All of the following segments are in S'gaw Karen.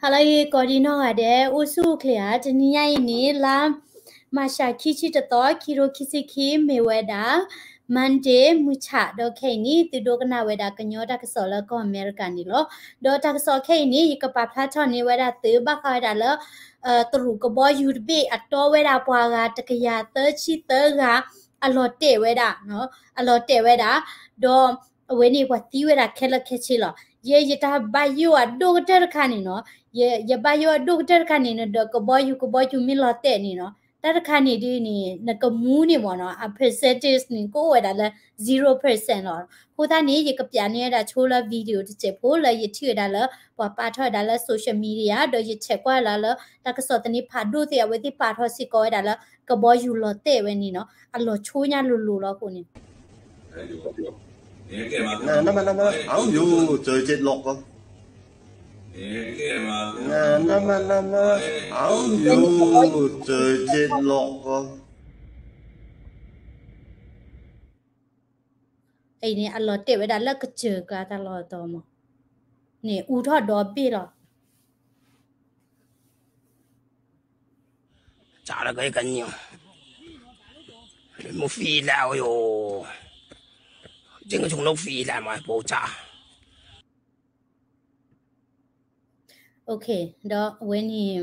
ဟါလၢအဂ့ၤ ကိးဒံနီၢ်ဂၤဒဲး အိၣ်ဆူၣ်အိၣ်ချ့ဧါ. တနံၤညါအံၤန့ၣ် လါမၤရှး ခံဆံတသီ ခံကထိခံဆံခံ မ့ၢ်ဝဲဒၣ် Monday မုၢ်ဆၣ် ဒီးခဲအံၤန့ၣ် သုဒိကနၣ်ဝဲဒၣ်ကညီတၢ်ကစီၣ်လၢကီၢ်အမဲရကၤန့ၣ်လီၤ. ဒီးတၢ်ကစီၣ်ခဲအံၤန့ၣ် ယကပာ်ဖျါထီၣ်န့ၢ်ဝဲဒၣ်သု ဘၣ်ဃးဝဲဒၣ်လၢ တရူးကဘီယူၤတဘ့ၣ်အတီဝဲဒၣ်ပှၤဂၤတကယၤသၢဆံသၢဂၤ အလီၤတဲာ်ဝဲဒၣ်, အလီၤတဲာ်ဝဲဒၣ်, ဒီးအဝဲန့ၣ်ပှၤသံဝဲဒၣ်ခဲလၢာ်ခဲဆ့လီၤ. ယဲ ယတၢ်ဘၣ်ယိၣ်အဒိၣ်ကတၢၢ်တခါန့ၣ်နီၤ, ယ ယဘၣ်ယိၣ်အဒိၣ်ကတၢၢ်တခါန့ၣ် နဒီးကဘီယူၤ ကဘီယူၤမ့ၢ်လီၤတဲာ်န့ၣ်နီၤ, တၢ်တခါန့ၣ်ဒ်န့ၣ် နကမူန့ၣ်မ့ၢ်နီၤ အ percentage န့ၣ် ကအိၣ်ဝဲဒၣ်လၢ zero percent လီၤ. အဃိသတးန့ၣ် ယကပျးန့ၢ်ဝဲဒၣ်ဆိလၢ video တစဲးဖိလၢယထံၣ်ဝဲဒၣ်လၢ ပှၤပာ်ထီၣ်ဝဲဒၣ်လၢ social media ဒီးယဆဲးကွၢ်လၢ တၢ်ကစီၣ်သန့ဖးဒိၣ်သ့ၣ် အဝဲသ့ၣ်ပာ်ထီၣ်စ့ၢ်ကီးဝဲဒၣ်လၢ ကဘီယူၤလီၤတဲာ်ဝဲန့ၣ်နီၤ အလီၤဆိညါလိၤလိၤလီၤအဃိန့ၣ် နမနမ အယိ စၢက့လီၤကီ နမနမ အယိ စၢက့လီၤကီ အံၤန့ၣ် အလီၤတဲာ်ဝဲဒၣ်လၢကစၢၢ်ကျါတၢ်လီၢ်တီမး န့ၣ် အူထီၣ်ဒီဘ့ၣ်လီၤ. စးလၢကကညီ, မူဖံလၢအယိ, ကကဆိကမိၣ်ဖံလၢမၤပိစၢ်. Okay, ဒီးအဝဲန့ၣ်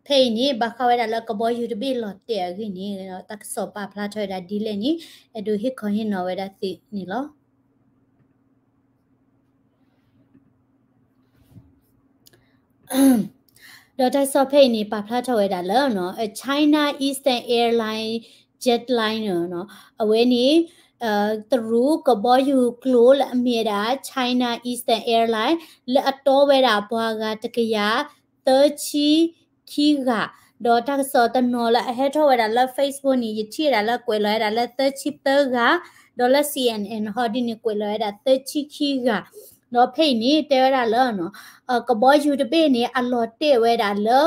ဖဲအံၤန့ၣ် ဘၣ်ဃးဝဲဒၣ်လၢကဘီယူၤတဘ့ၣ်လီၤတဲာ်အဂ့ၢ်န့ၣ် တၢ်ကစီၣ်ပာ်ဖျါထီၣ်ဝဲဒၣ်ဒ်လဲၣ်န့ၣ် အဲၣ်ဒိးဟ့ၣ်ခီဟ့ၣ်နီၤဝဲဒၣ်သုန့ၣ်လီၤ. ဒီးတၢ်ကစီၣ်ဖဲအံၤန့ၣ် ပာ်ဖျါထီၣ်ဝဲဒၣ်လၢ China Eastern Airline Jetliner နီၤ, အဝဲန့ၣ် တရူးကဘီယူၤကျိၤလၢအမ့ၢ်ဝဲဒၣ် China Eastern Airline လၢအတီဝဲဒၣ်ပှၤဂၤတကယၤသၢဆံခံဂၤ, ဒီးတၢ်ကစီၣ်တနီၤလၢအဟဲထီၣ်ဝဲဒၣ်လၢ Facebook န့ၣ် ယထံၣ်ဝဲဒၣ်လၢကွဲးလီၤဝဲဒၣ်လၢသၢဆံသၢဂၤ, ဒီးလၢ CNN ဟီဒ်န့ၣ် ကွဲးလီၤဝဲဒၣ်သၢဆံခံဂၤ, ဒီးဖဲအံၤန့ၣ် တဲဝဲဒၣ်လၢ ကဘီယူၤတဘ့ၣ်န့ၣ် အလီၤတဲာ်ဝဲဒၣ်လၢ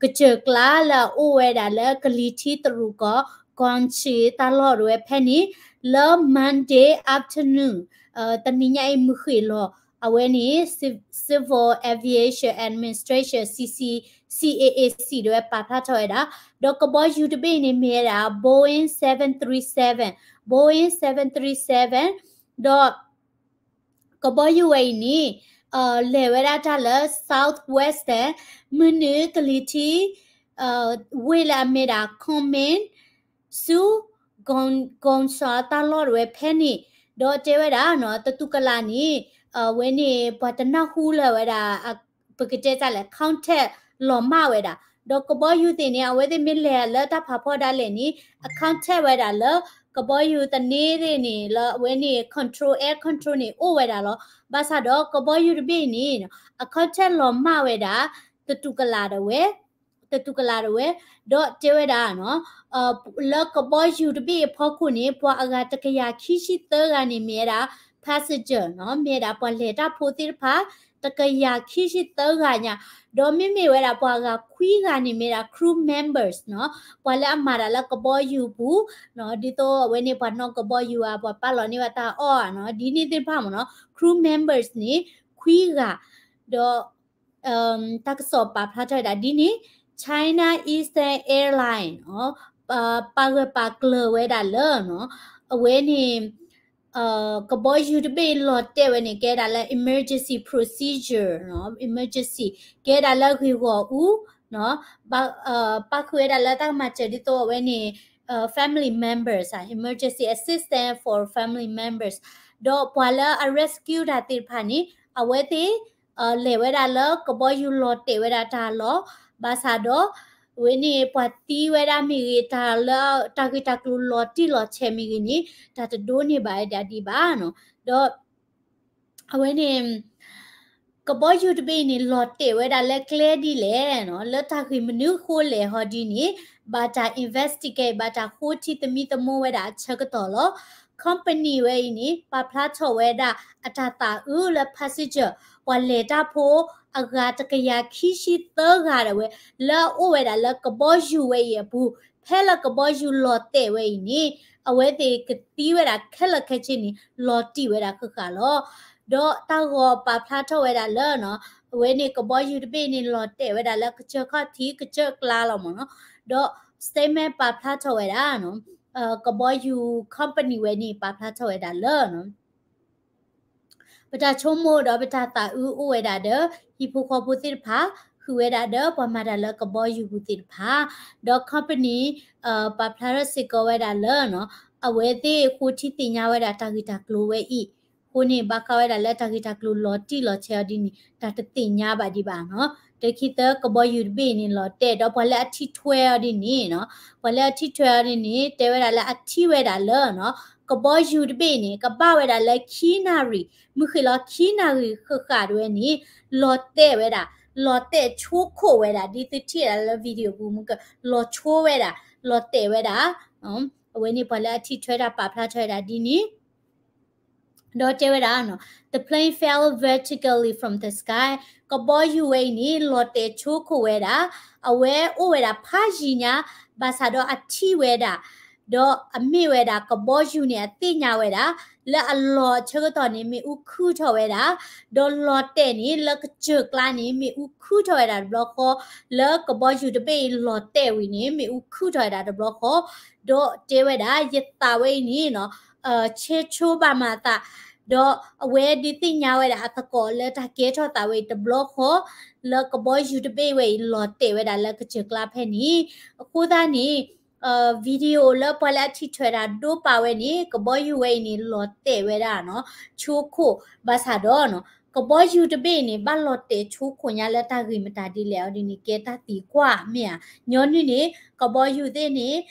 ကစၢၢ်ကျါလၢအအိၣ်ဝဲဒၣ်လၢကလံၤထံးတရူးကီၢ် Guangxi တၢ်လီၢ်တဝဲဖဲန့ၣ် လၢ Monday afternoon တနံၤညါအံၤမုၢ်ဃ့ၢ်လီၤ, အဝဲန့ၣ် Civil Aviation Administration, CC, CAAC တဝဲပာ်ဖျါထီၣ်ဝဲဒၣ်, ဒီးကဘီယူၤတဘ့ၣ်န့ၣ်မ့ၢ်ဝဲဒၣ် Boeing seven three seven, Boeing seven three seven, ဒီး ကဘီယူၤဝဲအံၤန့ၣ် လဲၤဝဲဒၣ်တၢ်လၢ Southwestern မုၢ်နုာ်ကလံၤထံး ဝ့ၢ်လၢအမ့ၢ်ဒၣ် Kunming ဆူ Guangzhou တၢ်လီၢ်တဝဲဖဲန့ၣ်, ဒီးတဲဝဲဒၣ်နီၤ တတူၢ်ကလာ်န့ၣ် အဝဲန့ၣ် ပှၤတနၢ်ဟူလၢၤဝဲဒၣ် ပကတဲတၢ်လဲၣ် contact လီၤမၢ်ဝဲဒၣ်, ဒီးကဘီယူၤသ့ၣ်န့ၣ် အဝဲသ့ၣ်မ့ၢ်လဲၤလၢတၢ်ဖးဖီဒၣ်လဲာ်န့ၣ် အ contact ဝဲဒၣ်လၢ ကဘီယူၤသန့သ့ၣ်န့ၣ် လၢအဝဲန့ၣ် control, air control န့ၣ် အိၣ်ဝဲဒၣ်လီၤ. ဘၣ်ဆၣ်ဒီးကဘီယူၤတဘ့ၣ်အံၤန့ၣ် အ contact လီၤမၢ်ဝဲဒၣ် တတူၢ်ကလာ်တဝဲ တတူၢ်ကလာ်တဝဲ, ဒီးတဲဝဲဒၣ်နီၤ လၢကဘီယူၤတဘ့ၣ်အဖီခိၣ်န့ၣ် ပှၤအဂၤတကယၤခံဆံသၢဂၤန့ၣ် မ့ၢ်ဝဲဒၣ် passenger နီၤ, မ့ၢ်ဝဲဒၣ်ပှၤလဲၤတၢ်ဖိသ့ၣ်တဖၣ် တကယၤခံဆံသၢဂၤညါ, ဒီးမ့မ့ၢ်ဝဲဒၣ်ပှၤအဂၤခွံဂၤန့ၣ် မ့ၢ်ဝဲဒၣ် crew members နီၤ, ပှၤလၢအမၤတၢ်လၢကဘီယူၤပူၤ, ဒ်သိးအဝဲန့ၣ်ပှၤနီၣ်ကဘီယူၤဧါ, ပှၤပာ်လီၤန့ၢ်ဘၣ်တၢ်အီၣ်ဧါနီၤ, ဒ်န့ၣ်သ့ၣ်တဖၣ်မ့ၢ်နီၤ, crew members န့ၣ် ခွံဂၤ, ဒီး တၢ်ကစီၣ်ပာ်ဖျါထီၣ်ဝဲဒၣ်ဒ်န့ၣ် China Eastern Airline ပာ်ဂၢၢ်ပာ်ကျၢၤဝဲဒၣ်လၢ အဝဲန့ၣ် ကဘီယူၤတဘ့ၣ်လီၤတဲာ်ဝဲန့ၣ် ကဲဒၣ်လၢ emergency procedure, emergency ကဲဒၣ်လၢဂ့ၢ်ဂီၢ်အူ, ပာ်ဃုာ်ဝဲဒၣ်လၢတၢ်ကမၤစၢၤဒ်သိးအဝဲန့ၣ် family members, emergency assistance for family members, ဒီးပှၤလၢအ rescue တၢ်သ့ၣ်တဖၣ်န့ၣ် အဝဲသ့ၣ် လဲၤဝဲဒၣ်လၢကဘီယူၤလီၤတဲာ်ဝဲဒၣ်တၢ်လီၢ်, ဘၣ်ဆၣ်ဒီး အဝဲန့ၣ်ပှၤသံဝဲဒၣ်မ့ၢ်ဂ့ၤ တၢ်လၢတၢ်ဂ့ၢ်တၢ်ကျိၤလီၤတံၢ်လီၤဆဲးမ့ၢ်ဂ့ၤန့ၣ် တၢ်တဒိးန့ၢ်ဘၣ်ဝဲဒၣ်ဒံးဘၣ်နီၤ, ဒီး အဝဲန့ၣ် ကဘီယူၤတဘ့ၣ်အံၤန့ၣ် လီၤတဲာ်ဝဲဒၣ်လၢကျဲဒ်လဲၣ်နီၤ, လၢတၢ်ဂ့ၢ်မနုၤအဃိလဲၣ်ဟီဒ်န့ၣ် ဘၣ်တၢ် investigate ဘၣ်တၢ်ဃိထံသမံသမိးဝဲဒၣ်အဆၢကတီၢ်လီၤ. company ဝဲအံၤန့ၣ် ပာ်ဖျါထီၣ်ဝဲဒၣ်အတၢ်သးအုးလၢ passenger ပှၤလဲၤတၢ်ဖိအဂၤတကယၤခံဆံသၢဂၤဒၣ်ဝဲ လၢအအိၣ်ဝဲဒၣ်လၢကဘီယူၤဝဲအံၤအပူၤ, ဖဲလၢကဘီယူၤလီၤတဲာ်ဝဲအံၤန့ၣ် အဝဲသ့ၣ်ကသံဝဲဒၣ်ခဲလၢာ်ခဲဆ့န့ၣ် လီၤတံၢ်ဝဲဒၣ်ဃၣ်ဃၣ်လီၤ. ဒီးတၢ်ဂီၤပာ်ဖျါထီၣ်ဝဲဒၣ်လၢနီၤ အဝဲန့ၣ်ကဘီယူၤတဘ့ၣ်န့ၣ် လီၤတဲာ်ဝဲဒၣ်လၢကစၢၢ်ခီၣ်ထံးကစၢၢ်ကျါလီၤမ့ၢ်နီၤ. ဒီး statement ပာ်ဖျါထီၣ်ဝဲဒၣ်နီၤ ကဘီယူၤ company ဝဲန့ၣ် ပာ်ဖျါထီၣ်ဝဲဒၣ်လၢနီၤ ပတၢ်ဆိကမိၣ်ဒီးပတၢ်သးအုးအိၣ်ဝဲဒၣ်ဒီး ဟံၣ်ဖိဃီဖိသ့ၣ်တဖၣ် ဃုာ်ဝဲဒၣ်ဒီးပှၤမၤတၢ်လၢကဘီယူၤပူၤသ့ၣ်တဖၣ်, ဒီး company ပာ်ဖျါထီၣ်စ့ၢ်ကီးဝဲဒၣ်လၢနီၤ အဝဲသ့ၣ်ဃိထံသ့ၣ်ညါဝဲဒၣ်တၢ်ဂ့ၢ်တၢ်ကျိၤဝဲအံၤ, အဃိန့ၣ် ဘၣ်ဃးဝဲဒၣ်လၢတၢ်ဂ့ၢ်တၢ်ကျိၤလီၤတံၢ်လီၤဆဲးအီၤဒ်န့ၣ် တၢ်တသ့ၣ်ညါဘၣ်ဒံးဘၣ်နီၤ. တခံသၢ ကဘီယူၤတဘ့ၣ်အံၤန့ၣ် လီၤတဲာ်ဒီးပှၤလၢအထံၣ်ထွဲအီၤဒ်န့ၣ်နီၤ, ပှၤလၢအထံၣ်ထွဲအီၤဒ်န့ၣ် တဲဝဲဒၣ်လၢအထံၣ်ဝဲဒၣ်လၢနီၤ ကဘီယူၤတဘ့ၣ်န့ၣ် ကဘၣ်ဝဲဒၣ်လၢခံနၣ်ရံၣ်, မုၢ်ဃ့ၢ်လီၤခံနၣ်ရံၣ်ဃၣ်ဃၣ်တဝဲန့ၣ် လီၤတဲာ်ဝဲဒၣ်, လီၤတဲာ်ဆိခိၣ်ဝဲဒၣ် ဒ်သုထံၣ်ဒၣ်လၢ video ပူၤမုၢ်က လီၤဆိဝဲဒၣ်, လီၤတဲာ်ဝဲဒၣ်, အဝဲန့ၣ်ပှၤလၢအထံၣ်ထွဲတၢ်ပာ်ဖျါထီၣ်ဝဲဒၣ်ဒ်န့ၣ် ဒီးတဲဝဲဒၣ်နီၤ the plane fell vertically from the sky, ကဘီယူၤဝဲအံၤန့ၣ် လီၤတဲာ်ဆိခိၣ်ဝဲဒၣ်, အဝဲအိၣ်ဝဲဒၣ်ဖးယံၤညါ, ဘၣ်ဆၣ်ဒီးအထံၣ်ဝဲဒၣ်, ဒီးအမ့ၢ်ဝဲဒၣ်ကဘီယူၤန့ၣ် အသ့ၣ်ညါဝဲဒၣ်, လၢအလီၤအဆၢကတီၢ်န့ၣ် မ့ၣ်အူခုၣ်ထီၣ်ဝဲဒၣ်, ဒီးလီၤတဲာ်န့ၣ် လၢကစၢၢ်ကျါန့ၣ် မ့ၣ်အူခုၣ်ထီၣ်ဝဲဒၣ်တဘျီဃီ, လၢကဘီယူၤတဘ့ၣ်အံၤလီၤတဲာ်ဝံၤန့ၣ် မ့ၣ်အူခုၣ်ထီၣ်ဝဲဒၣ်တဘျီဃီ, ဒီးတဲဝဲဒၣ် ယသးဝဲအံၤန့ၣ်နီၤ ဆဲးဆိဘၣ်မးအသး, ဒီးအဝဲဒုးသ့ၣ်ညါဝဲဒၣ်အသကိးလၢတၢ်ကဲထီၣ်သးဝဲအံၤတဘျီဃီ, လၢကဘီယူၤတဘ့ၣ်ဝဲအံၤလီၤတဲာ်ဝဲဒၣ်လၢကစၢၢ်ကျါဖဲန့ၣ်, အဃိသတးန့ၣ် video လၢပှၤလၢအထံၣ်ထွဲတၢ်ဒိပာ်ဝဲန့ၣ် ကဘီယူၤဝဲအံၤန့ၣ် လီၤတဲာ်ဝဲဒၣ်နီၤ ဆိခိၣ်, ဘၣ်ဆၣ်ဒီးနီၤ ကဘီယူၤတဘ့ၣ်န့ၣ် ဘၣ်လီၤတဲာ်ဆိခိၣ်ညါလၢတၢ်ဂ့ၢ်မတၤဒ်လဲၣ်အီၤဒ်န့ၣ် ကဲတၢ်သံကွၢ်မ့ၢ်ဧါ, ညီနုၢ်န့ၣ် ကဘီယူၤသ့ၣ်န့ၣ်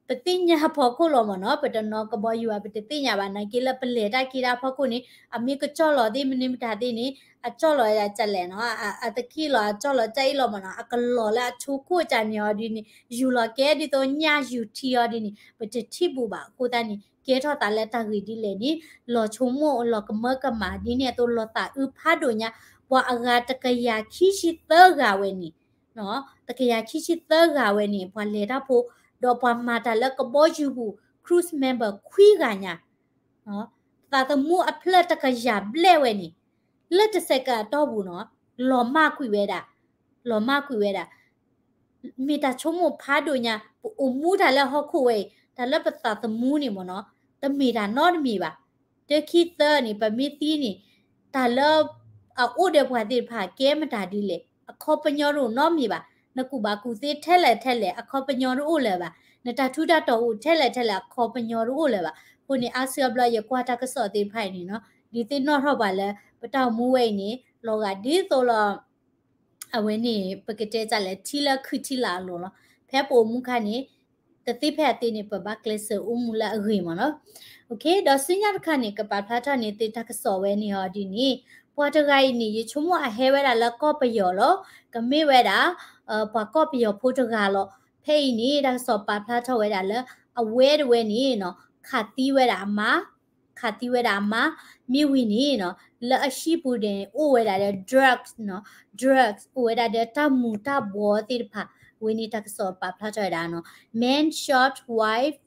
ပသ့ၣ်ညါဖီခိၣ်လီၤမ့ၢ်နီၤ, ပတနီၤကဘီယူၤဘၣ် ပတသ့ၣ်ညါဘၣ် နာ်က့လၢပလဲၤတၢ်က့ၤတၢ်ဖီခိၣ်န့ၣ် အမ့ၢ်ကကၠီၣ်လီၤသ့ၣ်မနုၤမတၤသ့ၣ်န့ၣ် အကၠီၣ်လီၤဒ်လဲၣ်နီၤ, အသခံလီၤ အကၠီၣ်လီၤတၢ်အံၤလီၤမ့ၢ်နီၤ, အကလီၤလၢအဆိခိၣ်ကန့ၣ်အီၤဒ်န့ၣ် ယူၤလီၤကဲဒ်သိးညၣ်ယူၤထံအီၤဒ်န့ၣ် ပတထံၣ်ဘူးဘၣ်. အဃိသတးန့ၣ် ကဲထီၣ်သးလၢတၢ်ဂ့ၢ်ဒ်လဲၣ်န့ၣ် လီၤဆိကမိၣ်လီၤကမၢကမၣ်ဒ်န့ၣ်အသိး လီၤသးအုးဖးဒိၣ်ညါ ပှၤအဂၤတကယၤခံဆံသၢဂၤဝဲန့ၣ် တကယၤခံဆံသၢဂၤဝဲန့ၣ် ပှၤလဲၤတၢ်ဖိ ဒီးပှၤမၤတၢ်လၢကဘီယူၤပူၤ crew member ခွံဂၤညါ သးသမူအဖျၢၣ်တကယၤဘျဲၣ်ဝဲန့ၣ် လၢတစဲးကးအတီၢ်ပူၤနီၤ လီၤမၢ်ကွံာ်ဝဲဒၣ်, လီၤမၢ်ကွံာ်ဝဲဒၣ် မ့ၢ်တၢ်ဆိကမိၣ်ဖးဒိၣ်ညါ ပအိၣ်မူတၢ်လၢဟီၣ်ခိၣ်ဝဲအံၤ တၢ်လၢပသးသမူန့ၣ်မ့ၢ်နီၤ တမ့ၢ်တၢ်နီတမံၤဘၣ်. တခံသၢန့ၣ် ပမ့ၢ်သံန့ၣ် တၢ်လၢအအိၣ်ဒီးပှၤသ့ၣ်တဖၣ်ကဲမတၤဒ်လဲၣ် အခီပညီတအိၣ်နီတမံၤဘၣ်. နကူၣ်ဘၣ်ကူၣ်သ့ထဲလဲၣ်ထဲလဲၣ် အခီပညီတအိၣ်လၢၤဘၣ်. နတၢ်ထူးတၢ်တီၤအိၣ်ထဲလဲၣ်ထဲလဲၣ် အခီပညီတအိၣ်လၢၤဘၣ်. အဃိန့ၣ် အါစုအါဘျီယကွၢ်တၢ်ကစီၣ်သ့ၣ်တဖၣ်အံၤန့ၣ်နီၤ ဒုးသ့ၣ်နီၣ်ထီၣ်ပှၤလၢ ပတၢ်အိၣ်မူဝဲအံၤန့ၣ် လီၤဂာ်ဒ်သိးလီၤ အဝဲန့ၣ် ပကတဲဒ်လဲၣ် ထံလၢခုၣ်ထံလၢအလိၤလီၤ. ဖဲပအိၣ်မူအခါန့ၣ် တသ့ဖဲအသ့န့ၣ် ပဘၣ်ကျဲးစၢးအိၣ်မူလၢအဂ့ၤမ့ၢ်နီၤ. ဒီးဆူညါတခါန့ၣ် ကပာ်ဖျါထီၣ်န့ၢ်သုတၢ်ကစီၣ်ဝဲန့ၣ်အီၤဒ်န့ၣ် ပှၤတဂၤအံၤန့ၣ် ယဆိကမိၣ်အဟဲဝဲဒၣ်လၢကီၢ်ပယီၤလီၤ. ကမ့ၢ်ဝဲဒၣ် ပှၤကီၢ်ပယီၤဖိတဂၤလီၤ. ဖဲအံၤန့ၣ် တၢ်ကစီၣ်ပာ်ဖျါထီၣ်ဝဲဒၣ်လၢ အဝဲတဝဲန့ၣ်နီၤ ခးသံဝဲဒၣ်အမါ ခးသံဝဲဒၣ်အမါ မ့ၢ်ဝံၤန့ၣ်နီၤ လၢအဟံၣ်ပူၤန့ၣ် အိၣ်ဝဲဒၣ်ဒီး drugs နီၤ drugs အိၣ်ဝဲဒၣ်ဒီးတၢ်မူၤတၢ်ဘှီးသ့ၣ်တဖၣ် ဝဲန့ၣ်တၢ်ကစီၣ်ပာ်ဖျါထီၣ်ဝဲဒၣ်နီၤ Man shot wife,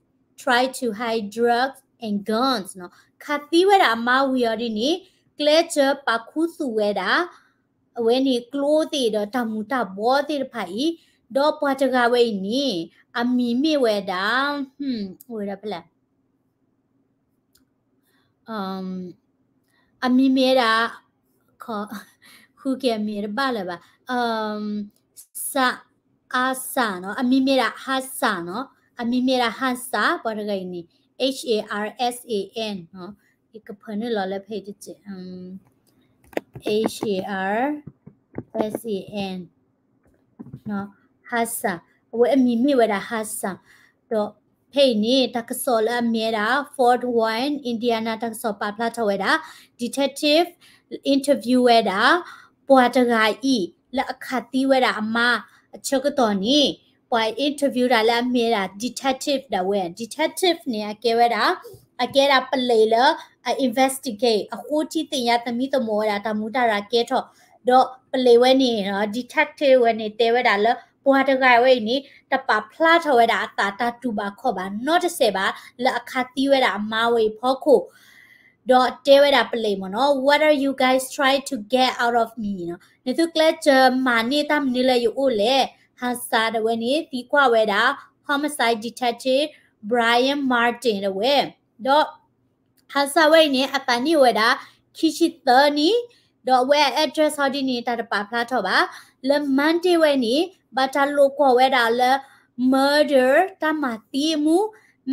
try to hide drugs and guns နီၤ ခးသံဝဲဒၣ်အမါဝံၤအီၤဒ်န့ၣ် ကျဲးစၢးပာ်ခူသူၣ်ဝဲဒၣ် အဝဲန့ၣ်ကျိသ့ၣ်ဒီးတၢ်မူၤတၢ်ဘှီးသ့ၣ်တဖၣ်အံၤ ဒီးပှၤတဂၤဝဲအံၤန့ၣ် အမံၤမ့ၢ်ဝဲဒၣ် အိၣ်ဝဲဒၣ်ဖဲလဲၣ် အမံၤမ့ၢ်ဝဲဒၣ် ဃုက့ၤအမံၤတဘၣ်လၢၤဘၣ် စ အါစၢ်နီၤ အမံၤမ့ၢ်ဒၣ်ဟါစၢ်နီၤ အမံၤမ့ၢ်ဒၣ်ဟါစၢ် ပှၤတဂၤအံၤန့ၣ် H A R S A N နီၤ ယကဖၢနုာ်လီၤလၢဖဲအံၤတစဲး H A R S A N ဟါစၢ် အဝဲအမံၤမ့ၢ်ဝဲဒၣ်ဟါစၢ် ဒီးဖဲအံၤန့ၣ် တၢ်ကစီၣ်လၢအမ့ၢ်ဝဲဒၣ် Fort Wayne Indiana တၢ်ကစီၣ်ပာ်ဖျါထီၣ်ဝဲဒၣ် detective interview ဝဲဒၣ် ပှၤတဂၤအံၤ လၢအခးသံဝဲဒၣ်အမါ အဆၢကတီၢ်န့ၣ် ပှၤ interview တၢ်လၢအမ့ၢ်ဝဲဒၣ် detective ဒၣ်ဝဲ detective န့ၣ် အကဲဝဲဒၣ် အကဲဒၣ်ပလံးလၢ အ investigate အဃိထံသ့ၣ်ညါသမံသမိးဝဲဒၣ်တၢ်မူတၢ်ရၤကဲထီၣ် ဒီးပလံးဝဲန့ၣ် detective ဝဲန့ၣ် တဲဝဲဒၣ်လၢ ပှၤတဂၤဝဲအံၤန့ၣ် တပာ်ဖျါထီၣ်ဝဲဒၣ်အသးတၢ်တူၢ်ဘၣ်ခီၣ်ဘၣ်နီတစဲးဘၣ် လၢအခးသံဝဲဒၣ်အမါဝဲအံၤဖီခိၣ် ဒီးတဲဝဲဒၣ်ပလံးမ့ၢ်နီၤ, What are you guys trying to get out of me နီၤ, နသုကျဲးစၢးမၤန့ၢ်တၢ်မနုၤလၢယအိၣ်လဲၣ်. ဟးစးတဝဲန့ၣ် သံကွၢ်ဝဲဒၣ် homicide detective Brian Martin တဝဲ, ဒီး ဟးစးဝဲအံၤန့ၣ် အသးနံၣ်အိၣ်ဝဲဒၣ် ခံဆံသၢနံၣ်, ဒီးအဝဲအ address ဟီဒ်န့ၣ် တၢ်တပာ်ဖျါထီၣ်ဘၣ်. လၢ Monday ဝဲန့ၣ် ဘၣ်တၢ်လိာ်ကွီၢ်ဝဲဒၣ်လၢ murder တၢ်မၤသံအမူ,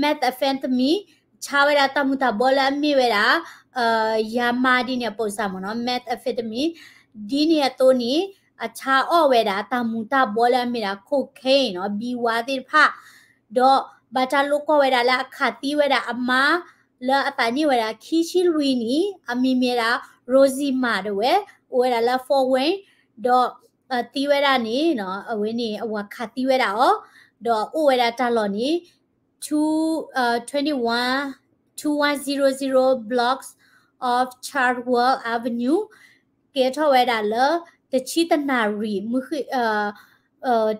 methamphetamine ဆါဝဲဒၣ်တၢ်မူၤတၢ်ဘှီလၢအမ့ၢ်ဝဲဒၣ် ယၤမါဒ်န့ၣ်အပိစၢ်မ့ၢ်နီၤ methamphetamine ဒ်န့ၣ်အသိးန့ၣ် အဆါအီၣ်ဝဲဒၣ်တၢ်မူၤတၢ်ဘှီလၢအမ့ၢ်ဒၣ် cocaine နီၤ ဘံဝါသ့ၣ်တဖၣ်, ဒီးဘၣ်တၢ်လိာ်ကွီၢ်ဝဲဒၣ်လၢအခးသံဝဲဒၣ်အမါ လၢအသးနံၣ်ဝဲဒၣ်ခံဆံလွံၢ်နံၣ် အမံၤမ့ၢ်ဒၣ် Rosie Ma တဝဲ, အိၣ်ဝဲဒၣ်လၢ Fort Wayne ဒီး သံဝဲဒၣ်န့ၣ် အဝဲန့ၣ်အဝၤခးသံဝဲဒၣ်အီၤ, ဒီးအိၣ်ဝဲဒၣ်တၢ်လီၢ်န့ၣ် two uh twenty one two one zero zero blocks of Chartwell Avenue ကဲထီၣ်ဝဲဒၣ်လၢ တဆံတနၣ်ရံၣ် မုၢ်ဃ့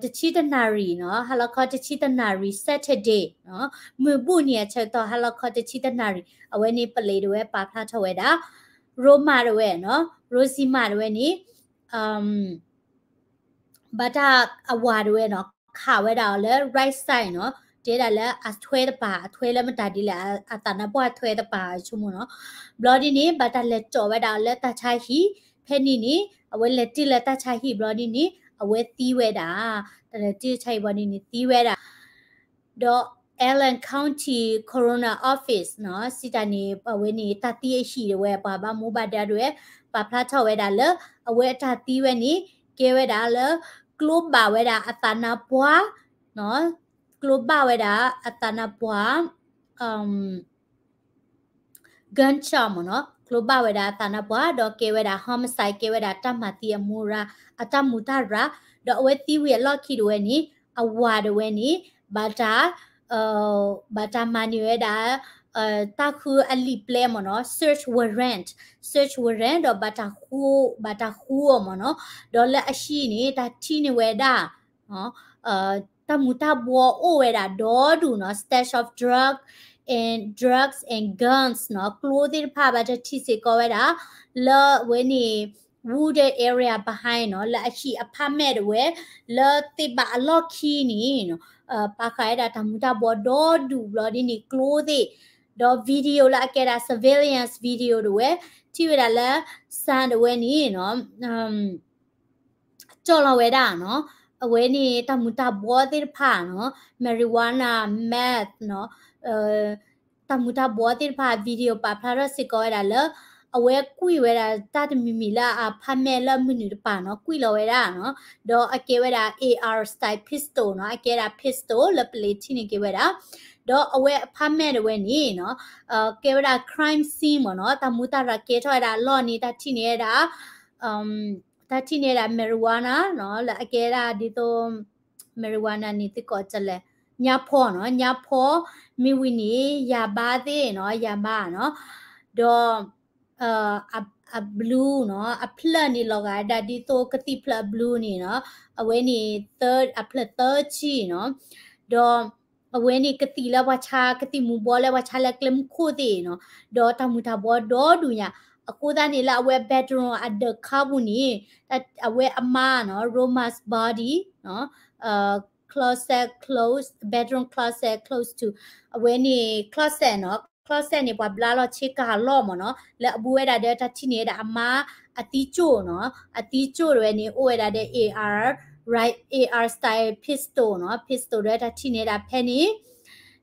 တဆံတနၣ်ရံၣ်နီၤ ဟါလီၤခီတဆံတနၣ်ရံၣ် Saturday နီၤ မုၢ်ဘူၣ်နံၤအဆၢကတီၢ် ဟါလီၤခီတဆံတနၣ်ရံၣ် အဝဲန့ၣ်ပလံးတဝဲပာ်ဖျါထီၣ်ဝဲဒၣ် Roma တဝဲနီၤ Rosie Ma တဝဲန့ၣ် ဘၣ်တၢ်အဝၤတဝဲနီၤ ခးဝဲဒၣ်အီၤလၢ right side နီၤ တဲဒၣ်လၢအထွဲတပၤ အထွဲလၢမတၤဒ်လဲၣ် အသးနါပှၢ်ထွဲတပၤ ဆိကမိၣ်နီၤ ဘျီဒ်န့ၣ် ဘၣ်တၢ်လဲၤတီၣ်ဝဲဒၣ်အီၤလၢတၢ်ဆါဟံၣ် ဖဲန့ၣ်န့ၣ် အဝဲလဲၤတ့ၢ်လၢတၢ်ဆါဟံၣ်ဘျီဒ်န့ၣ် အဝဲသံဝဲဒၣ် တၢ်လဲၤတ့ၢ်ဆါဟံၣ်ဘျီဒ်န့ၣ် သံဝဲဒၣ် ဒီး Allen County Coroner Office နီၤ စံးတၢ်န့ၣ် အဝဲန့ၣ် တၢ်သံအဟံၣ်တဝဲ ပှၤဘၣ်မူဘၣ်ဒါတဝဲ ပာ်ဖျါထီၣ်ဝဲဒၣ်လၢ အဝဲအတၢ်သံဝဲန့ၣ် ကဲဝဲဒၣ်လၢ ကျိဘၣ်ဝဲဒၣ်အသးနါပှၢ် ကျိဘၣ်ဝဲဒၣ်အသးနါပှၢ် gunshot မ့ၢ်နီၤ ကျိဘၣ်ဝဲဒၣ်အသးနါပှၢ် ဒီးကဲဝဲဒၣ် homicide ကဲဝဲဒၣ်တၢ်မၤသံအမူရၤ အတၢ်မူၤတၢ်ရၤ ဒီးအဝဲသံဝံၤအလီၢ်ခံတဝဲန့ၣ် အဝၤတဝဲန့ၣ် ဘၣ်တၢ် ဘၣ်တၢ်မၤန့ၢ်ဝဲဒၣ် တၢ်ဃုအလံာ်ပျဲမ့ၢ်နီၤ search warrant search warrant ဒီးဘၣ်တၢ်ဃု ဘၣ်တၢ်ဃုအီၤမ့ၢ်နီၤ ဒီးလၢအဟံၣ်န့ၣ် တၢ်ထံၣ်န့ၢ်ဝဲဒၣ် တၢ်မူၤတၢ်ဘှီအိၣ်ဝဲဒၣ်ဒီဒူၣ်နီၤ stash of drug and drugs and guns နီၤ ကျိသ့ၣ်တဖၣ်ဘၣ်တၢ်ထံၣ်စ့ၢ်ကီးဝဲဒၣ် လၢအဝဲန့ၣ် wooded area behind နီၤ လၢအဟံၣ်အဖးမဲာ်တဝဲ လၢသ့ၣ်ဘၣ်အလီၢ်ခံန့ၣ် ပာ်ဃာ်ဝဲဒၣ်တၢ်မူၤတၢ်ဘှီဒီဒူၣ်ဘျီဒ်န့ၣ်ကျိသ့ၣ် ဒီး video လၢအကဲဒၣ် surveillance video တဝဲ ထံၣ်ဝဲဒၣ်လၢ စၣ်တဝဲန့ၣ်နီၤ ကၠီၣ်လီၤဝဲဒၣ်နီၤ အဝဲန့ၣ်တၢ်မူၤတၢ်ဘှီသ့ၣ်တဖၣ်နီၤ marijuana meth နီၤ တၢ်မူၤတၢ်ဘှီသ့ၣ်တဖၣ် video ပာ်ဖျါထီၣ်စ့ၢ်ကီးဝဲဒၣ်လၢ အဝဲကွံာ်ဝဲဒၣ်တၢ်တမံၤမံၤလၢအဖးမဲာ်လၢမနုၤတပၤနီၤ ကွံာ်လီၤဝဲဒၣ်နီၤ ဒီးအကဲဝဲဒၣ် A R style pistol နီၤ အကဲဒၣ် pistol လၢပလံးထံၣ်န့ၢ်က့ၤဝဲဒၣ် ဒီးအဝဲအဖးမဲာ်တဝဲန့ၣ်နီၤ ကဲဝဲဒၣ် crime scene မ့ၢ်နီၤ တၢ်မူၤတၢ်ရၤကဲထီၣ်ဝဲဒၣ်အလီၢ်န့ၣ် တၢ်ထံၣ်န့ၢ်ဝဲဒၣ် တၢ်ထံၣ်န့ၢ်ဝဲဒၣ် marijuana နီၤ လၢအကဲဒၣ်ဒ်သိး marijuana န့ၣ်သ့ၣ်ကီးကလဲၣ် ညါဖီနီၤ ညါဖီ မ့ၢ်ဝံၤန့ၣ် ယၤဘါသ့ၣ်နီၤ ယၤဘါနီၤ ဒီး အ blue နီၤ အဖျၢၣ်န့ၣ်လီၤဂာ်ဒၣ်ဒ်သိးကသံၣ်ဖျၢၣ်အ blue န့ၣ်နီၤ အဝဲန့ၣ် အဖျၢၣ်သၢဆံနီၤ ဒီး အဝဲန့ၣ်ကသံၣ်လၢပှၤဆါ ကသံၣ်မူၤဘှီလၢပှၤဆါလၢကျဲမုၢ်ခိၣ်သ့ၣ်နီၤ ဒီးတၢ်မူၤတၢ်ဘှီဒီဒူၣ်ညါ အဃိသတးန့ၣ်လၢအဝဲ bedroom အဒၢးခါပူၤန့ၣ် အဝဲအမါနီၤ Roma's body နီၤ closet close bedroom closet close to အဝဲန့ၣ် closet နီၤ closet န့ၣ် ပှၤဘျါလီၤဆ့ကၤအလီၢ်မ့ၢ်နီၤ လၢအဘူးဝဲဒၣ်ဒီးတၢ်ထံၣ်န့ၢ်ဝဲဒၣ်အမါအသံကၠိၣ်နီၤ အသံကၠိၣ်တဝဲန့ၣ် အိၣ်ဝဲဒၣ်ဒီး A R right A R style pistol နီၤ pistol ဒီးတၢ်ထံၣ်န့ၢ်ဝဲဒၣ်ဖဲန့ၣ်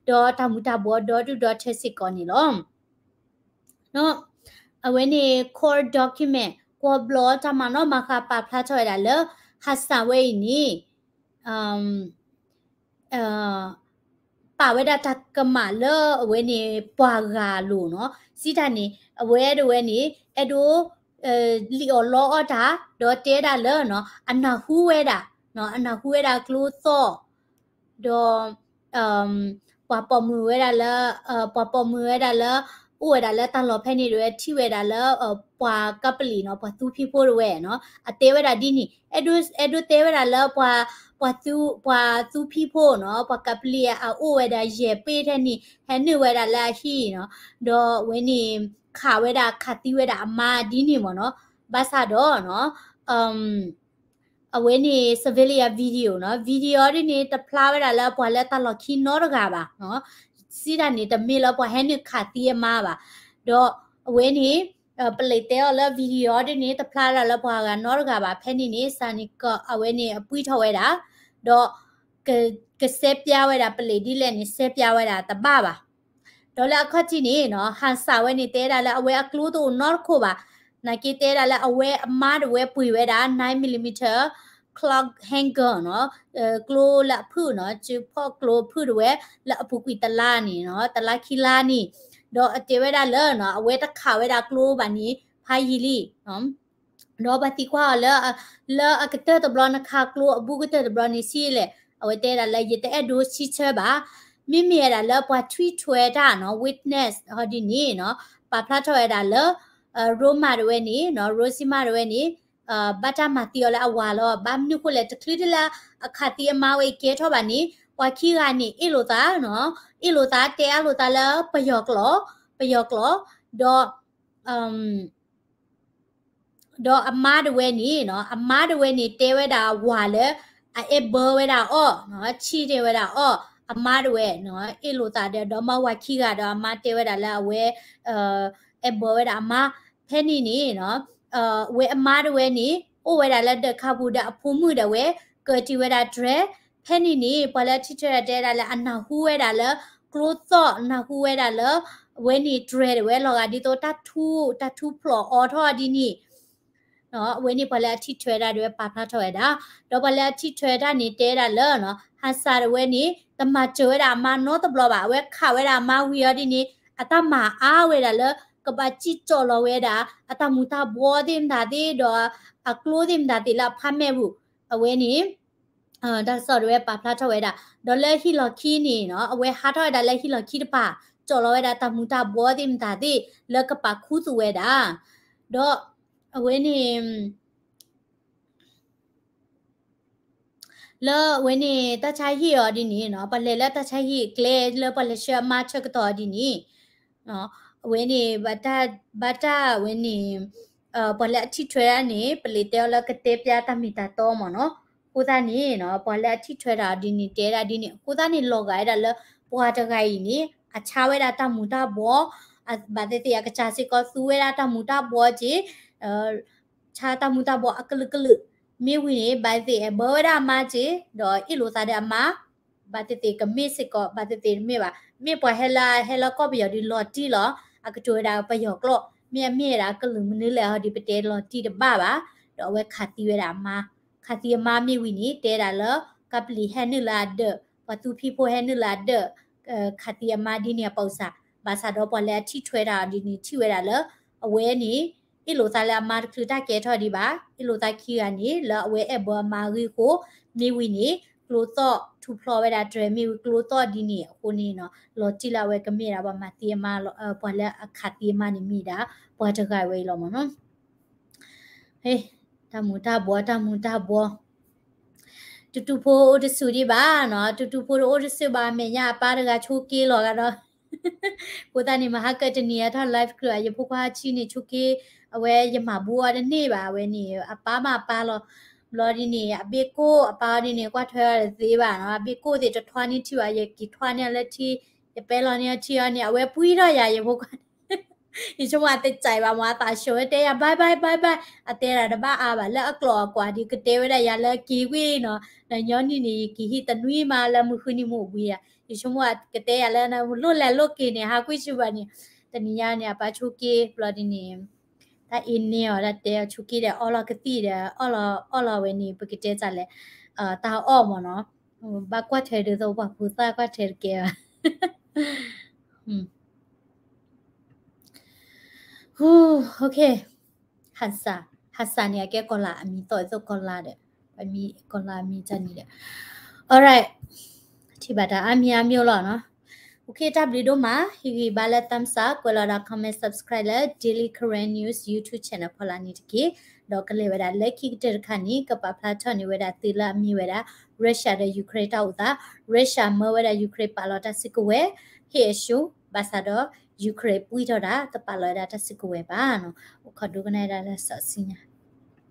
ဒီးတၢ်မူၤတၢ်ဘှီဒီဒူၣ်ဒီထၢစ့ၢ်ကီးန့ၣ်လီၤ. အဝဲန့ၣ် court document ကွီဘျီတၢ်မၤနီၣ်မၤဃါပာ်ဖျါထီၣ်ဝဲဒၣ်လၢ ဟးစၢ်ဝဲအံၤန့ၣ် ပာ်ဝဲဒၣ်တၢ်ကမၣ်လၢအဝဲန့ၣ်ပှၤဂၤအလိၤနီၤ စံးတၢ်န့ၣ် အဝဲတဝဲန့ၣ် အဲၣ်ဒိး လံၣ်အီၣ်လီအီၣ်တၢ် ဒီးတဲဒၣ်လၢ အနၢ်ဟူဝဲဒၣ် အနၢ်ဟူဝဲဒၣ်ကျိသီၣ် ဒီး ပှၤပိာ်မုၣ်ဝဲဒၣ်လၢ ပှၤပိာ်မုၣ်ဝဲဒၣ်လၢ အိၣ်ဝဲဒၣ်လၢတၢ်လီၢ်ဖဲန့ၣ်တဝဲ ထံၣ်ဝဲဒၣ်လၢ ပှၤကပလံၣ်နီၤ ပှၤသူဖံးဖိတဝဲနီၤ အတဲဝဲဒၣ်ဒ်န့ၣ် အဲၣ်ဒိးတဲဝဲဒၣ်လၢ ပှၤသူဖံးဖိနီၤ ပှၤကပလံၣ်အအိၣ်ဝဲဒၣ်ယဲၢ်ပ့ၢ်ထဲန့ၣ် ဟဲနုာ်ဝဲဒၣ်လၢအဟံၣ်နီၤ ဒီးအဝဲန့ၣ် ခးဝဲဒၣ် ခးသံဝဲဒၣ်အမါဒ်န့ၣ်မ့ၢ်နီၤ, ဘၣ်ဆၣ်ဒီးနီၤ အဝဲန့ၣ် surveillance video နီၤ, video ဒ်န့ၣ် တဖျါဝဲဒၣ်လၢပှၤလၢတၢ်လီၢ်ခံနီတဂၤဘၣ်နီၤ, စံးတၢ်န့ၣ် တမ့ၢ်လၢပှၤဟဲနုာ်ခးသံအမါဘၣ်, ဒီးအဝဲန့ၣ် ပလံးတဲအီၤလၢ video ဒ်န့ၣ် တဖျါဝဲဒၣ်လၢပှၤဂၤနီတဂၤဘၣ်, ဖဲန့ၣ်န့ၣ် စၢ်န့ၣ်က အဝဲန့ၣ်အပှံၢ်ထီၣ်ဝဲဒၣ်, ဒီး က ကစဲးပျါဝဲဒၣ် ပလံးဒ်လဲၣ်န့ၣ် စဲးပျါဝဲဒၣ်တဘၣ်ဘၣ်. ဒီးလၢအခီၣ်ထံးန့ၣ်နီၤ ဟၣ်စၣ်ဝဲန့ၣ် တဲဒၣ်လၢအဝဲအကျိတအိၣ်နီတခိၣ်ဘၣ်, နာ်က့တဲဒၣ်လၢအဝဲအမါတဝဲပှ့ၤဝဲဒၣ် nine millimeter cloth hanger နီၤ, ကျိလၢအဖုၣ်နီၤ, စုဖီၣ်ကျိဖုၣ်တဝဲ လၢအပူၤကွံာ်တလါန့ၣ်နီၤ, တလါခံလါန့ၣ်, ဒီးအတဲဝဲဒၣ်လၢနီၤ အဝဲတခးဝဲဒၣ်ကျိဘၣ်န့ၣ် ဖးယံာ်လံ ဒီးပှၤသံကွၢ်အီၤလၢ လၢအကတၢၢ်တဘျီနခးကျိအဘူးကတၢၢ်တဘျီန့ၣ်ဆံးလဲၣ်, အဝဲတဲဒၣ်လၢယတအဲၣ်ဒိးစံးဆၢဘၣ်, မ့မ့ၢ်ဝဲဒၣ်လၢပှၤထွံၣ်ထွဲတၢ်နီၤ witness ဟီဒ်န့ၣ်နီၤ ပာ်ဖျါထီၣ်ဝဲဒၣ်လၢ ရိမၤတဝဲန့ၣ်နီၤ ရိစံမၤတဝဲန့ၣ် ဘၣ်တၢ်မၤသံအီၤလၢအဝၤလီၤ, ဘၣ်မနုၤဃိလဲၣ် တချုးဒ်လၢအခးသံအမါဝဲအံၤကဲထီၣ်ဘၣ်န့ၣ် ပှၤခံဂၤန့ၣ် အ့ၣ်လိာ်သးနီၤ, အ့ၣ်လိာ်သး တဲအါလိာ်သးလၢပယီၤကျိာ်, ပယီၤကျိာ်, ဒီး ဒီးအမါတဝဲန့ၣ်နီၤ အမါတဝဲန့ၣ် တဲဝဲဒၣ်အဝၤလၢ အအဲၣ်ဘၢဝဲဒၣ်အီၤနီၤ, ဆံးတဲဝဲဒၣ်အီၤ, အမါတဝဲနီၤ အ့ၣ်လိာ်သးဒီး ဒီးမါဝၤခံဂၤဒီးအမါတဲဝဲဒၣ်လၢအဝဲ အဲၣ်ဘၢဝဲဒၣ်အမါ, ဖဲန့ၣ်န့ၣ်နီၤ ဝဲအမါတဝဲန့ၣ် အိၣ်ဝဲဒၣ်လၢဒၢးခါပူၤဒီးအဖိမုၣ်ဒီးဝဲ ကၢတံၢ်ဝဲဒၣ်တြဲၤ, ဖဲန့ၣ်န့ၣ် ပှၤလၢအထံၣ်ထွဲတၢ်တဲဒၣ်လၢအနၢ်ဟူဝဲဒၣ်လၢ ကျိသီၣ် နၢ်ဟူဝဲဒၣ်လၢ အဝဲန့ၣ်တြဲၤတဝဲလီၤဂာ်ဒ်သိးတၢ်ထူ တၢ်ထူဖျိးအီထီၣ်ဒ်န့ၣ် အဝဲန့ၣ်ပှၤလၢအထံၣ်ထွဲတၢ်ဒၣ်ဝဲပာ်ဖျါထီၣ်ဝဲဒၣ်, ဒီးပှၤလၢအထံၣ်ထွဲတၢ်န့ၣ်တဲဒၣ်လၢ ဟၣ်စၣ်တဝဲန့ၣ် တမၤစၢၤဝဲဒၣ်အမါနီတဘျီဘၣ်, အဝဲခးဝဲဒၣ်အမါဝံၤအီၤဒ်န့ၣ် အတၢ်မၤအါဝဲဒၣ်လၢ ကဘၣ်စံၣ်ကၠီၣ်လီၤဝဲဒၣ် အတၢ်မူၤတၢ်ဘှီသ့ၣ်မတၤသ့ၣ် ဒီးအကျိသ့ၣ်မတၤသ့ၣ်လၢအဖးမဲာ်ပူၤ, အဝဲန့ၣ် တၢ်ကစီၣ်တဝဲပာ်ဖျါထီၣ်ဝဲဒၣ်, ဒီးလၢဟံၣ်လီၢ်ခံန့ၣ်နီၤ အဝဲဟးထီၣ်ဝဲဒၣ်လၢဟံၣ်လီၢ်ခံတပၤ, ကၠီၣ်လီၤဝဲဒၣ်တၢ်မူၤတၢ်ဘှီသ့ၣ်မတၤသ့ၣ် လၢကပာ်ခူသူၣ်ဝဲဒၣ်, ဒီးအဝဲန့ၣ် လၢအဝဲန့ၣ် တၢ်ဆါဟံၣ်အီၤဒ်န့ၣ်နီၤ ပှၤလဲၤလၢတၢ်ဆါဟံၣ်အကျဲလၢပှၤလဲၤဆှၢအမါဆၢကတီၢ်အီၤဒ်န့ၣ် အဝဲန့ၣ် ဘၣ်တၢ် ဘၣ်တၢ်ဝဲန့ၣ် ပှၤလၢအထံၣ်ထွဲတၢ်န့ၣ် ပလံးတဲအီၤလၢကတဲပျါတၢ်မ့ၢ်တၢ်တီမ့ၢ်နီၤ, အဃိသတးန့ၣ်နီၤ ပှၤလၢအထံၣ်ထွဲတၢ်အီၤဒ်န့ၣ် တဲဒၣ်ဒ်န့ၣ် အဃိသတးန့ၣ် လီၤဂာ်ဝဲဒၣ်လၢ ပှၤတဂၤအံၤန့ၣ် အဆါဝဲဒၣ်တၢ်မူၤတၢ်ဘှီ ဘၣ်သ့ၣ်သ့ၣ် အကစၢ်စ့ၢ်ကီးသူဝဲဒၣ်တၢ်မူၤတၢ်ဘှီက့ၤ ဆါတၢ်မူၤတၢ်ဘှီအကလုာ်ကလုာ်, မ့ၢ်ဝံၤန့ၣ် ဘၣ်သ့ၣ်သ့ၣ် အဲၣ်ဘၢဝဲဒၣ်အမါက့ၤ ဒီးအ့ၣ်လိာ်သးဒီးအမါ, ဘၣ်သ့ၣ်သ့ၣ်ကမ့ၢ်စ့ၢ်ကီး ဘၣ်သ့ၣ်သ့ၣ်တမ့ၢ်ဘၣ်, မ့ၢ်ပှၤဟဲလၢ ဟဲလၢကီၢ်ပယီၤဒုးလီၤတံၢ်လီၤ, အကတိၤဝဲဒၣ်ပယီၤကျိာ်, မ့ၢ်အမ့ၢ်ဝဲဒၣ်ကလုာ်မနုၤလဲၣ်ဟီဒ်ပတဲလီၤတံၢ်တဘၣ်ဘၣ်, ဒီးအဝဲခးသံဝဲဒၣ်အမါ, ခးသံအမါမ့ၢ်ဝံၤန့ၣ် တဲဒၣ်လၢ ကပလံၤဟဲနုာ်လၢအဒၢး, ပှၤသူဖံးဖိဟဲနုာ်လၢအဒၢး, ခးသံအမါဒ်န့ၣ်အပူၤစၢ်, ဘၣ်ဆၣ်ဒီးပှၤလၢအထံၣ်ထွဲတၢ်အီၤဒ်န့ၣ် ထံၣ်ဝဲဒၣ်လၢ အဝဲန့ၣ် အ့ၣ်လိာ်သးလၢအမါတချုးတၢ်ကဲထီၣ်ဒံးဘၣ်, အ့ၣ်လိာ်သးခံဂၤန့ၣ် လၢအဝဲအဲၣ်ဘၢအမါအဂ့ၢ်အဃိ, မ့ၢ်ဝံၤန့ၣ် ကျိသီၣ်ထူဖျိးဝဲဒၣ်တြဲၤ မ့ၢ်ဝံၤကျိသီၣ်ဒ်န့ၣ်အဃိန့ၣ်နီၤ လီၤတံၢ်လၢအဝဲကမ့ၢ်ဒၣ်ပှၤမၤသံအမါ, ပှၤလၢအခးသံအမါန့ၣ်မ့ၢ်ဒၣ် ပှၤတဂၤဝဲအံၤလီၤမ့ၢ်နီၤ. တၢ်မူၤတၢ်ဘှီ တၢ်မူၤတၢ်ဘှီ တူတူဖိအိၣ်တဆူၣ်ဒံးဘၣ်နီၤ, တူတူဖိတအိၣ်တဆူၣ်ဘၣ် အမဲာ်ညါအပၢ်တဂၤဆိးက့လီၤဂာ်ဒီး အဃိသတးန့ၣ် မဟါကတနံၤအထီၣ် live ကြၢး ယဖိခွါဆံန့ၣ် ဆိးက့ အဝဲယမၤဘူၣ်အီၤတန့ၢ်ဘၣ်, အဝဲန့ၣ် အပၢ်မၤပၢ်လီၤ. ဘျီဒ်န့ၣ် အဘ့ၣ်ကိၣ် အပၢ်အီၤဒ်န့ၣ် ကွၢ်ထွဲအီၤတသ့ဘၣ်နီၤ, အဘ့ၣ်ကိၣ်သ့ၣ်တထွါန့ၢ်ထံဘၣ်, ယက့ၤထွါန့ၢ်အီၤလၢထံ, ယပဲလီၤန့ၢ်အီၤထံအီၤန့ၣ် အဝဲပှံၢ်ထီၣ်ယၤ ယဖိခွါ ယဆိကမိၣ်အတစဲးဘၣ်မ့ၢ် အသးဆှီဝဲတဲယၤ bye bye bye bye, အတဲဒၣ်တဘၣ်အါဘၣ် လၢအကျိာ်အကွာ်ဒီး ကတဲဝဲဒၣ်ယၤလၢက့ၤကွံာ်နီၤ, ဒီးညီနုၢ်န့ၣ် ယက့ၤဟံးတနွံမး လၢမုၢ်ဃုနံၤမုၢ်ဘှံးယၤ, ယဆိကမိၣ်ကတဲယၤလၢ လိၣ်လဲၤလိၣ်က့ၤန့ၣ် ဟးကွံာ်ဆူဘၣ်န့ၣ်, တနံၤညါန့ၣ် အပၢ်ဆိးက့ ဘျီဒ်န့ၣ် တၢ်အ့န့ၢ်အီၤ တၢ်တဲအီၤဆိးက့ဒီး အီလီၤကသံၣ်ဒီး အီလီၤဝဲန့ၣ် ပကတဲစးလဲၣ်, တၢ်အီၣ်မ့ၢ်နီၤ, ဘၣ်ကွၢ်ထွဲဒ်သိးပှၤဖိသၣ်ကွၢ်ထွဲတကဲဘၣ် ဟါစၢ်, ဟါစၢ်န့ၣ် အကဲကီၤလၤအမံၤသီၣ်အသိးကီၤလၤဒီး, အမံၤကီၤလၤအမံၤတၢ်န့ၣ်ဒီး, alright, ထံၣ်ဘၣ်တၢ်အါမံၤအါမံၤလီၤနီၤ. တၢ်ဘျုးဒိၣ်မး, ဟ့ၣ်ဂံၢ်ဘါလၢ thumbs up, ကွဲးလီၤဒီး comment, subscribe လၢ Daily Karen News YouTube channel ဖီလာ်န့ၣ်တက့ၢ်. ဒီးကလဲၤဝဲဒၣ်လၢခံကတၢၢ်တခါန့ၣ် ကပာ်ဖျါထီၣ်န့ၢ်ဝဲဒၣ်သုလၢအမ့ၢ်ဝဲဒၣ် Russia ဒီး Ukraine တၢ်အိၣ်သး, Russia မၢဝဲဒၣ် Ukraine ပာ်လီၤတၢ်စုကဝဲၤ ဟ့ၣ်အၡိ, ဘၣ်ဆၣ်ဒီး Ukraine ပှံၢ်ထီၣ်ဒၣ် တပာ်လီၤဝဲဒၣ်တၢ်စုကဝဲၤဘၣ်နီၤ. အိၣ်ခိးဒိကနၣ်ဝဲဒၣ်လၢစီဆှံညါ.